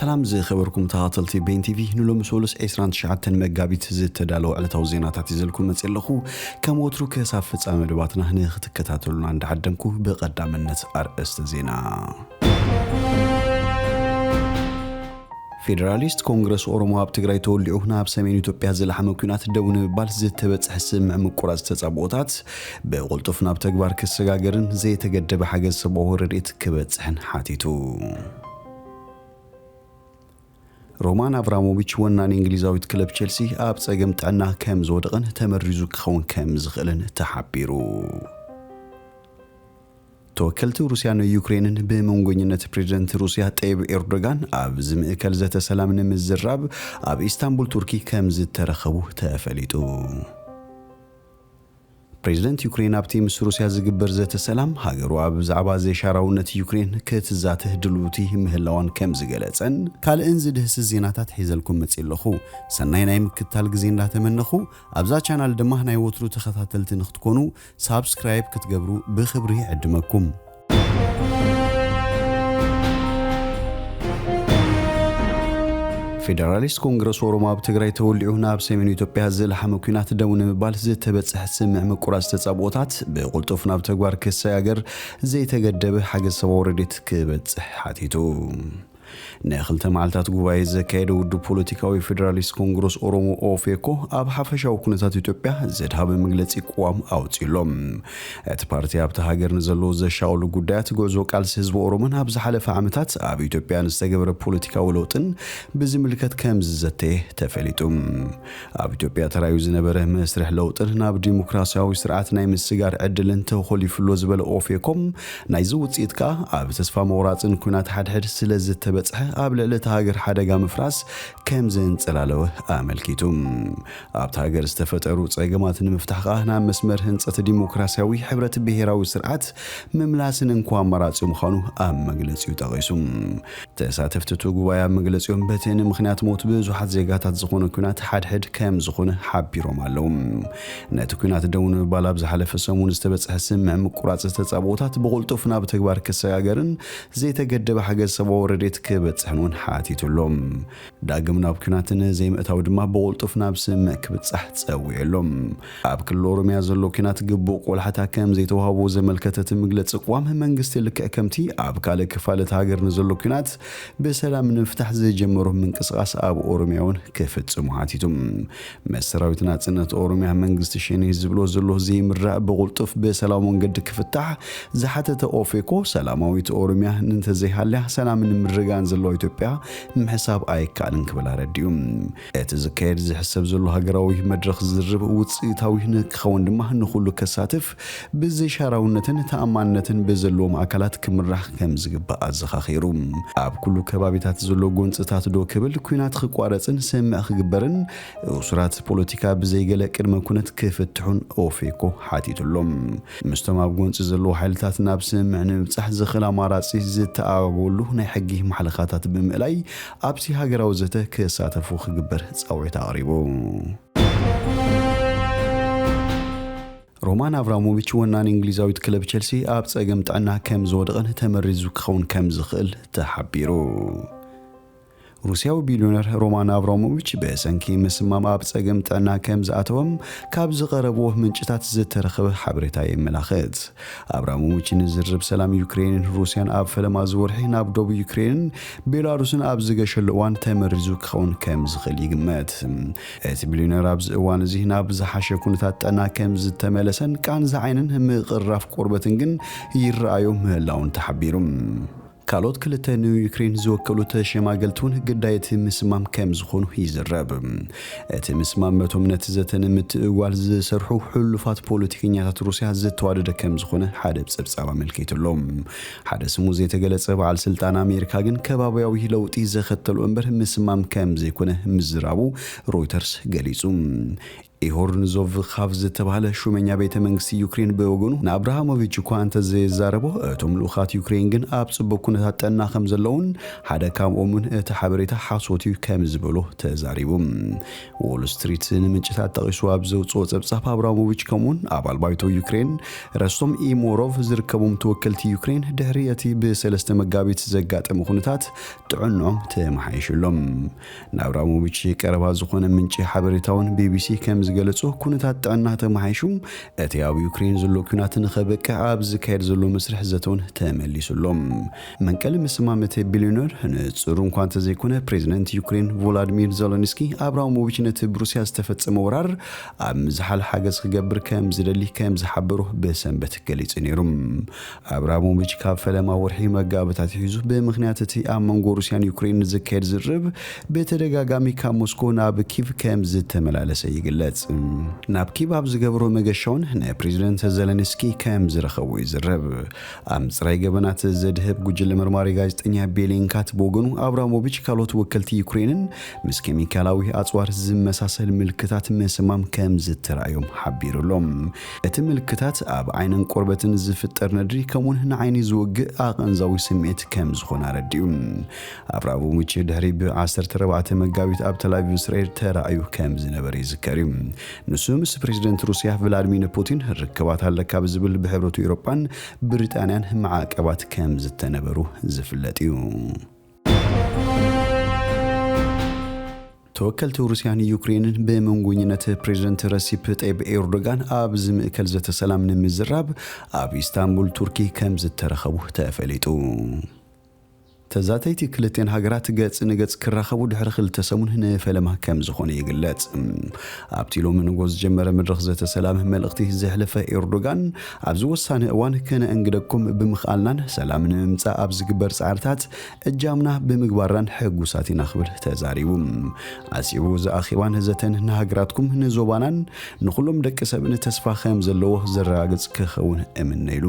ሰላም ዝኸበርኩም ተኸታተልቲ ቤን ቲቪ፣ ንሎሚ ሰሉስ ዕስራን ትሽዓተን መጋቢት ዝተዳለወ ዕለታዊ ዜናታት ይዘልኩም መፅእ ኣለኹ። ከም ወትሩ ክሳብ ፍፃመ መደባትና ንክትከታተሉና እንዳዓደምኩ፣ ብቐዳምነት ኣርእስተ ዜና። ፌደራሊስት ኮንግረስ ኦሮሞ ኣብ ትግራይ ተወሊዑ ናብ ሰሜን ኢትዮጵያ ዝለሓመ ኲናት ደው ንምባል ዝተበፅሐ ስምምዕ ምቁራፅ ተፃብኦታት ብቕልጡፍ ናብ ተግባር ክሰጋገርን ዘይተገደበ ሓገዝ ሰብኣዊ ረድኤት ክበፅሕን ሓቲቱ። ሮማን ኣብራሞቪች ወናኒ እንግሊዛዊት ክለብ ቸልሲ ኣብ ጸገም ጥዕና ከም ዝወደቐን ተመሪዙ ክኸውን ከም ዝኽእልን ተሓቢሩ። ተወከልቲ ሩስያን ዩክሬንን ብመንጎኝነት ፕሬዝደንት ሩስያ ጠይብ ኤርዶጋን ኣብ ዝምእከል ዘተ ሰላም ንምዝራብ ኣብ ኢስታንቡል ቱርኪ ከም ዝተረኸቡ ተፈሊጡ። ፕሬዝደንት ዩክሬን ኣብቲ ምስ ሩስያ ዝግበር ዘተ ሰላም ሃገሩ ኣብ ብዛዕባ ዘይሻራውነት ዩክሬን ክትዛተ ድልውቲ ምህላዋን ከም ዝገለጸን ካልእን ዝድህስስ ዜናታት ሒዘልኩም መጺእ ኣለኹ። ሰናይ ናይ ምክትታል ግዜ እንዳተመነኹ፣ ኣብዛ ቻናል ድማ ናይ ወትሩ ተኸታተልቲ ንክትኮኑ ሳብስክራይብ ክትገብሩ ብኽብሪ ይዕድመኩም። ፌደራሊስት ኮንግረስ ኦሮሞ ኣብ ትግራይ ተወሊዑ ናብ ሰሜን ኢትዮጵያ ዝለሓመ ኲናት ደው ንምባል ዝተበጽሐ ስምምዕ ምቁራጽ ተጻብኦታት ብቕልጡፍ ናብ ተግባር ክሰጋገር ዘይተገደበ ሓገዝ ሰብኣዊ ረድኤት ክበጽሕ ሓቲቱ። ንክልተ መዓልታት ጉባኤ ዘካየደ ውድብ ፖለቲካዊ ፌደራሊስት ኮንግረስ ኦሮሞ ኦፌኮ ኣብ ሓፈሻዊ ኩነታት ኢትዮጵያ ዘድሃበ መግለጺ ቅዋም ኣውጺኡ ኣሎ። እቲ ፓርቲ ኣብታ ሃገር ንዘለዉ ዘሻቕሉ ጉዳያት፣ ጉዕዞ ቃልሲ ህዝቢ ኦሮሞን ኣብ ዝሓለፈ ዓመታት ኣብ ኢትዮጵያ ንዝተገበረ ፖለቲካዊ ለውጥን ብዝምልከት ከም ዝዘተየ ተፈሊጡ። ኣብ ኢትዮጵያ ተራእዩ ዝነበረ መስርሕ ለውጥን ናብ ዲሞክራሲያዊ ስርዓት ናይ ምስጋር ዕድልን ተኾሊፉ ኣሎ ዝበለ ኦፌኮ፣ ናይዚ ውጽኢት ከኣ ኣብ ተስፋ ምቑራጽን ኲናት ሓድሕድ ስለ ዝተበጽሐ ኣብ ልዕሊ እታ ሃገር ሓደጋ ምፍራስ ከም ዘንጸላለወ ኣመልኪቱ። ኣብታ ሃገር ዝተፈጠሩ ጸገማት ንምፍታሕ ከኣ ናብ መስመር ህንጸት ዲሞክራሲያዊ ሕብረት ብሄራዊ ስርዓት ምምላስን እንኳ ኣማራጺ ምዃኑ ኣብ መግለጺኡ ጠቒሱ። ተሳተፍቲ እቲ ጉባኤ ኣብ መግለጺኦም፣ በቲ ንምኽንያት ሞት ብዙሓት ዜጋታት ዝኾነ ኲናት ሓድሕድ ከም ዝኾነ ሓቢሮም ኣለዉ። ነቲ ኲናት ደው ንምባል ኣብ ዝሓለፈ ሰሙን ዝተበጽሐ ስምምዕ ምቁራጽ ተጻብኦታት ብቕልጡፍ ናብ ተግባር ክሰጋገርን ዘይተገደበ ሓገዝ ሰብኣዊ ረድኤት ክበጽሕን እውን ሓቲቱ ኣሎ። ዳግም ናብ ኲናት ንዘይምእታው ድማ ብቕልጡፍ ናብ ስምምዕ ክብጻሕ ጸዊዑ ኣሎ። ኣብ ክልል ኦሮሚያ ዘሎ ኲናት ግቡእ ቆላሕታ ከም ዘይተዋህቦ ዘመልከተ እቲ መግለጺ ቅዋም፣ መንግስቲ ልክዕ ከምቲ ኣብ ካልእ ክፋል እታ ሃገር ንዘሎ ኲናት ብሰላም ንምፍታሕ ዝጀመሮ ምንቅስቓስ ኣብ ኦሮሚያ እውን ክፍጽሙ ሓቲቱ። ምስ ሰራዊት ናጽነት ኦሮሚያ መንግስቲ ሸኔ ዝብሎ ዘሎ ዘይምራእ ብቕልጡፍ ብሰላማዊ መንገዲ ክፍታሕ ዝሓተተ ኦፌኮ፣ ሰላማዊት ኦሮሚያ እንተዘይሃልያ ሰላምን ምርግጋእን ዘለዋ ኢትዮጵያ ምሕሳብ ኣይከኣልን ክብል ኣረዲኡ። እቲ ዝካየድ ዝሕሰብ ዘሎ ሃገራዊ መድረኽ ዝርርብ ውጽኢታዊ ንክኸውን ድማ ንኹሉ ከሳትፍ ብዘይሻራውነትን ተኣማንነትን ብዘለዎም ኣካላት ክምራሕ ከም ዝግባእ ኣዘኻኺሩ። ኣብ ኩሉ ከባቢታት ዘሎ ጎንጽታት ዶ ክብል ኲናት ክቋረጽን ስምምዕ ክግበርን እሱራት ፖለቲካ ብዘይገለ ቅድመ ኩነት ክፍትሑን ኦፌኮ ሓቲቱ ኣሎ። ምስቶም ኣብ ጎንጺ ዘለዉ ሓይልታት ናብ ስምምዕ ንምብጻሕ ዝኽእል ኣማራጺ ዝተኣጋገሉ ናይ ሕጊ ማሕለኻታት ብምእላይ ኣብቲ ሃገራዊ ዘተ ክሳተፉ ክግበር ጻውዒት ኣቕሪቡ። ሮማን ኣብራሞቪች ወናኒ እንግሊዛዊት ክለብ ቸልሲ ኣብ ጸገም ጥዕና ከም ዝወደቐን ተመሪዙ ክኸውን ከም ዝኽእል ተሓቢሩ። ሩስያዊ ቢልዮነር ሮማን ኣብራሞቪች ብሰንኪ ምስማም ኣብ ጸገም ጥዕና ከም ዝኣተወም ካብ ዝቐረብዎ ምንጭታት ዝተረኸበ ሓበሬታ የመላኽት። ኣብራሞቪች ንዝርብ ሰላም ዩክሬንን ሩስያን ኣብ ፈለማ ዝወርሒ ናብ ዶብ ዩክሬንን ቤላሩስን ኣብ ዝገሸሉ እዋን ተመሪዙ ክኸውን ከም ዝኽእል ይግመት። እቲ ቢልዮነር ኣብዚ እዋን እዚ ናብ ዝሓሸ ኩነታት ጥዕና ከም ዝተመለሰን ቃንዛ ዓይንን ምቕራፍ ቆርበትን ግን ይረኣዮ ምህላውን ተሓቢሩ። ካልኦት ክልተ ንዩክሬን ዝወከሉ ተሸማገልቲ እውን ግዳይ እቲ ምስማም ከም ዝኾኑ ይዝረብ። እቲ ምስማም ነቶም ነቲ ዘተ ንምትእጓል ዝሰርሑ ሕሉፋት ፖለቲከኛታት ሩስያ ዝተዋደደ ከም ዝኾነ ሓደ ጸብጻብ ኣመልኪቱ ኣሎ። ሓደ ስሙ ዘይተገለጸ በዓል ስልጣን ኣሜሪካ ግን ከባቢያዊ ለውጢ ዘኸተሉ እምበር ምስማም ከም ዘይኮነ ምዝራቡ ሮይተርስ ገሊጹ። ኢሆር ንዞቭ ካብ ዝተባህለ ሹመኛ ቤተ መንግስቲ ዩክሬን ብወገኑ ንኣብራሃሞቪች እኳ እንተዘየዛረቦ፣ እቶም ልኡኻት ዩክሬን ግን ኣብ ጽቡቕ ኩነታት ጥዕና ከም ዘለውን ሓደ ካብኦምን እቲ ሓበሬታ ሓሶት እዩ ከም ዝበሎ ተዛሪቡ። ዎል ስትሪት ንምንጭታት ጠቒሱ ኣብ ዘውፅኦ ጸብጻብ፣ ኣብራሞቪች ከምኡውን ኣባል ባይቶ ዩክሬን ረስቶም ኢሞሮቭ ዝርከቦም ተወከልቲ ዩክሬን ድሕሪ እቲ ብሰለስተ መጋቢት ዘጋጠመ ኩነታት ጥዕንኦም ተመሓይሽሎም። ንኣብራሞቪች ቀረባ ዝኾነ ምንጪ ሓበሬታውን ቢቢሲ ከም ዝገለጹ፣ ኩነታት ጥዕና ተመሓይሹ እቲ ኣብ ዩክሬን ዘሎ ኲናት ንኸበቅዕ ኣብ ዝካየድ ዘሎ መስርሕ ዘተውን ተመሊሱሎም። መንቀሊ ምስማም እቲ ቢልዮነር ንጹር እኳ እንተዘይኮነ፣ ፕሬዚደንት ዩክሬን ቮላድሚር ዘለንስኪ ኣብራሞቪች ነቲ ብሩስያ ዝተፈጸመ ወራር ኣብ ምዝሓል ሓገዝ ክገብር ከም ዝደሊ ከም ዝሓበሩ ብሰንበት ገሊጹ ነይሩ። ኣብራሞቪች ካብ ፈለማ ወርሒ መጋቢት ኣትሒዙ ብምኽንያት እቲ ኣብ መንጎ ሩስያን ዩክሬን ዝካየድ ዝርርብ ብተደጋጋሚ ካብ ሞስኮ ናብ ኪቭ ከም ዝተመላለሰ ይግለጽ። ናብ ኪቭ ኣብ ዝገበሮ መገሻውን ንፕሬዚደንት ዘለንስኪ ከም ዝረኸቡ ይዝረብ። ኣብ ምጽራይ ገበናት ዘድህብ ጉጅለ መርማሪ ጋዜጠኛ ቤሊንካት ብወገኑ፣ ኣብራሞቪች ካልኦት ወከልቲ ዩክሬንን ምስ ኬሚካላዊ ኣጽዋር ዝመሳሰል ምልክታት ምስማም ከም ዝተራእዮም ሓቢሩሎም። እቲ ምልክታት ኣብ ዓይንን ቆርበትን ዝፍጠር ነድሪ ከምኡውን ንዓይኒ ዝወግእ ኣቐንዛዊ ስምዒት ከም ዝኾነ ኣረዲኡ። ኣብራሞቪች ድሕሪ ብ ዓሰርተ ኣርባዕተ መጋቢት ኣብ ተላቪቭ እስራኤል ተራእዩ ከም ዝነበረ ይዝከር እዩ። ንሱ ምስ ፕሬዚደንት ሩስያ ቭላድሚር ፑቲን ርክባት ኣለካ ብዝብል ብሕብረቱ ኤውሮጳን ብሪጣንያን ማዕቀባት ከም ዝተነበሩ ዝፍለጥ እዩ። ተወከልቲ ሩስያን ዩክሬንን ብመንጎኝነት ፕሬዚደንት ረሲፕ ጠይብ ኤርዶጋን ኣብ ዝምእከል ዘተ ሰላም ንምዝራብ ኣብ ኢስታንቡል ቱርኪ ከም ዝተረኸቡ ተፈሊጡ። ተዛተይቲ ክልቲአን ሃገራት ገጽ ንገጽ ክራኸቡ ድሕሪ ክልተ ሰሙን ንፈለማ ከም ዝኾነ ይግለጽ። ኣብቲ ሎሚ ንጎ ዝጀመረ መድረኽ ዘተ ሰላም መልእኽቲ ዘሕለፈ ኤርዶጋን፣ ኣብዚ ወሳኒ እዋን ከነእንግደኩም ብምኽኣልናን ሰላም ንምምጻእ ኣብ ዝግበር ጻዕርታት እጃምና ብምግባርናን ሕጉሳት ኢና ክብል ተዛሪቡ። ኣስዒቡ፣ እዚ ኣኼባን ዘተን ንሃገራትኩም ንዞባናን ንኹሎም ደቂ ሰብን ተስፋ ከም ዘለዎ ዘረጋግጽ ክኸውን እምነ ኢሉ።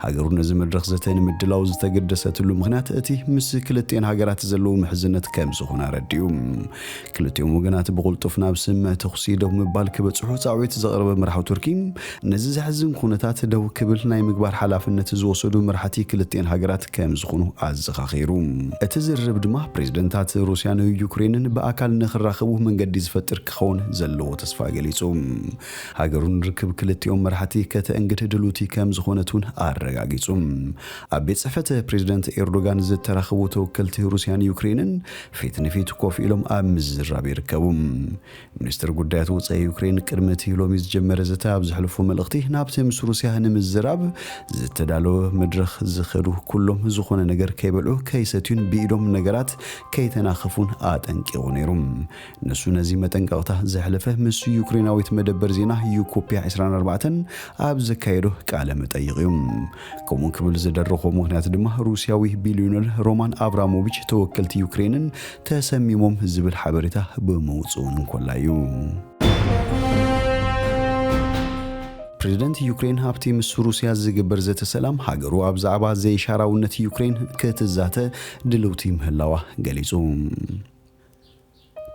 ሃገሩ ነዚ መድረኽ ዘተ ንምድላው ዝተገደሰትሉ ምኽንያት እቲ ምስ ክልቲአን ሃገራት ዘለዎ ምሕዝነት ከም ዝኾነ ኣረዲኡ። ክልቲኦም ወገናት ብቕልጡፍ ናብ ስምምዕ ተኹሲ ደው ምባል ክበጽሑ ጻውዒት ዘቕረበ መራሒ ቱርኪ፣ ነዚ ዘሕዝን ኩነታት ደው ክብል ናይ ምግባር ሓላፍነት ዝወሰዱ መራሕቲ ክልቲአን ሃገራት ከም ዝኾኑ ኣዘኻኺሩ። እቲ ዝርርብ ድማ ፕሬዝደንታት ሩስያን ዩክሬንን ብኣካል ንኽራኸቡ መንገዲ ዝፈጥር ክኸውን ዘለዎ ተስፋ ገሊጹ። ሃገሩን ርክብ ክልቲኦም መራሕቲ ከተእንግድ ድሉቲ ከም ዝኾነት እውን ኣረጋጊጹ። ኣብ ቤት ጽሕፈት ፕሬዝደንት ኤርዶጋን ዝተራኸቡ ተወከልቲ ሩስያን ዩክሬንን ፊት ንፊት ኮፍ ኢሎም ኣብ ምዝራብ ይርከቡ። ሚኒስትር ጉዳያት ወጻኢ ዩክሬን ቅድሚ እቲ ሎሚ ዝጀመረ ዘተ ኣብ ዘሕለፎ መልእኽቲ፣ ናብቲ ምስ ሩስያ ንምዝራብ ዝተዳለወ መድረኽ ዝኸዱ ኩሎም ዝኾነ ነገር ከይበልዑ ከይሰትዩን ብኢዶም ነገራት ከይተናኸፉን ኣጠንቂቑ ነይሩ። ንሱ ነዚ መጠንቀቕታ ዘሕለፈ ምስ ዩክሬናዊት መደበር ዜና ዩኮፕያ ዕስራን ኣርባዕተን ኣብ ዘካየዶ ቃለ መጠይቕ እዩ። ከምኡ ክብል ዝደረኾ ምኽንያት ድማ ሩስያዊ ቢልዮነር ሮማን ኣብራሞቪች ተወከልቲ ዩክሬንን ተሰሚሞም ዝብል ሓበሬታ ብምውፅኡን እንኮላ እዩ። ፕሬዝደንት ዩክሬን ኣብቲ ምስ ሩስያ ዝግበር ዘተ ሰላም፣ ሃገሩ ኣብ ዛዕባ ዘይሻራውነት ዩክሬን ክትዛተ ድልውቲ ምህላዋ ገሊጹ።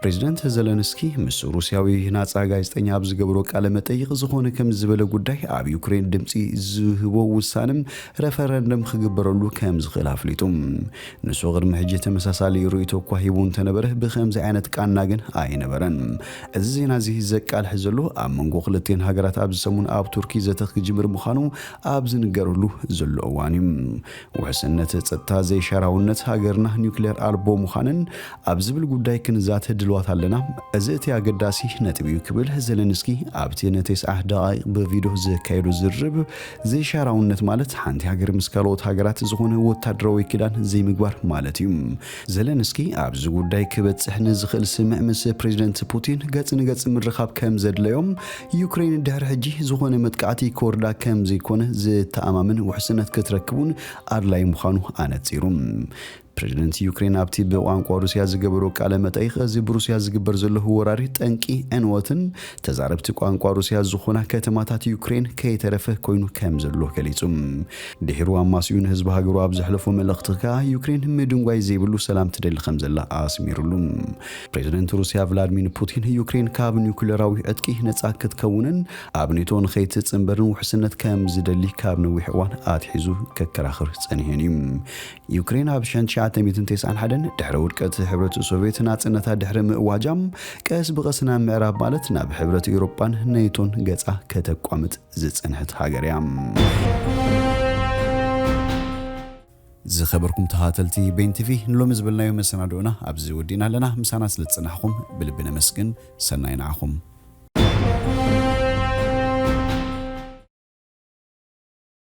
ፕሬዝደንት ዘለንስኪ ምስ ሩስያዊ ናጻ ጋዜጠኛ ኣብ ዝገብሮ ቃለ መጠይቕ፣ ዝኾነ ከም ዝበለ ጉዳይ ኣብ ዩክሬን ድምጺ ዝህቦ ውሳነ ረፈረንደም ክግበረሉ ከም ዝኽእል ኣፍሊጡ። ንሱ ቅድሚ ሕጂ ተመሳሳሊ ርእይቶ እኳ ሂቡ እንተነበረ፣ ብኸምዚ ዓይነት ቃና ግን ኣይነበረን። እዚ ዜና እዚ ዘቃልሕ ዘሎ፣ ኣብ መንጎ ክልቲአን ሃገራት ኣብዚ ሰሙን ኣብ ቱርኪ ዘተ ክጅምር ምዃኑ ኣብ ዝንገረሉ ዘሎ እዋን እዩ። ውሕስነት፣ ጸጥታ፣ ዘይሻራውነት፣ ሃገርና ኒውክሌር ኣልቦ ምዃንን ኣብ ዝብል ጉዳይ ክንዛተ ድልዋት ኣለና። እዚ እቲ ኣገዳሲ ነጥቢ እዩ ክብል ዘለንስኪ ኣብቲ ንተስዓ ደቓይቕ ብቪድዮ ዘካየዶ ዝርርብ፣ ዘይሻራውነት ማለት ሓንቲ ሃገር ምስ ካልኦት ሃገራት ዝኾነ ወታደራዊ ኪዳን ዘይምግባር ማለት እዩ። ዘለንስኪ ኣብዚ ጉዳይ ክበጽሕ ንዝኽእል ስምምዕ ምስ ፕሬዝደንት ፑቲን ገጽ ንገጽ ምርኻብ ከም ዘድለዮም፣ ዩክሬን ድሕሪ ሕጂ ዝኾነ መጥቃዕቲ ክወርዳ ከም ዘይኮነ ዝተኣማምን ውሕስነት ክትረክብ እውን ኣድላዪ ምዃኑ ኣነጺሩ። ፕሬዚደንት ዩክሬን ኣብቲ ብቋንቋ ሩስያ ዝገበሮ ቃለ መጠይቕ፣ እዚ ብሩስያ ዝግበር ዘሎ ወራሪ ጠንቂ ዕንወትን ተዛረብቲ ቋንቋ ሩስያ ዝኾና ከተማታት ዩክሬን ከይተረፈ ኮይኑ ከም ዘሎ ገሊጹ። ድሒሩ ኣማስዩ ንህዝቢ ሃገሩ ኣብ ዘሕለፎ መልእኽቲ ከኣ፣ ዩክሬን ምድንጓይ ዘይብሉ ሰላም ትደሊ ከም ዘላ ኣስሚሩሉ። ፕሬዚደንት ሩስያ ቭላድሚር ፑቲን፣ ዩክሬን ካብ ኒውክሌራዊ ዕጥቂ ነጻ ክትከውንን ኣብ ኔቶ ንኸይትጽንበርን ውሕስነት ከም ዝደሊ ካብ ነዊሕ እዋን ኣትሒዙ ከከራኽር ጸኒሑን እዩ። ዩክሬን ኣብ ሽሕን ትሽዓተ ሚእትን ተስዓን ሓደን ድሕሪ ውድቀት ሕብረት ሶቪየት ናጽነታ ድሕሪ ምእዋጃ፣ ቀስ ብቐስ ናብ ምዕራብ ማለት ናብ ሕብረት ኤውሮጳን ኔቶን ገጻ ከተቋምጥ ዝጸንሐት ሃገር እያ። ዝኸበርኩም ተኸታተልቲ ቤን ቲቪ፣ ንሎሚ ዝበልናዮ መሰናድኦና ኣብዚ ወዲእና ኣለና። ምሳና ስለ ዝጸናሕኩም ብልቢ ነመስግን። ሰናይ ንዓኹም።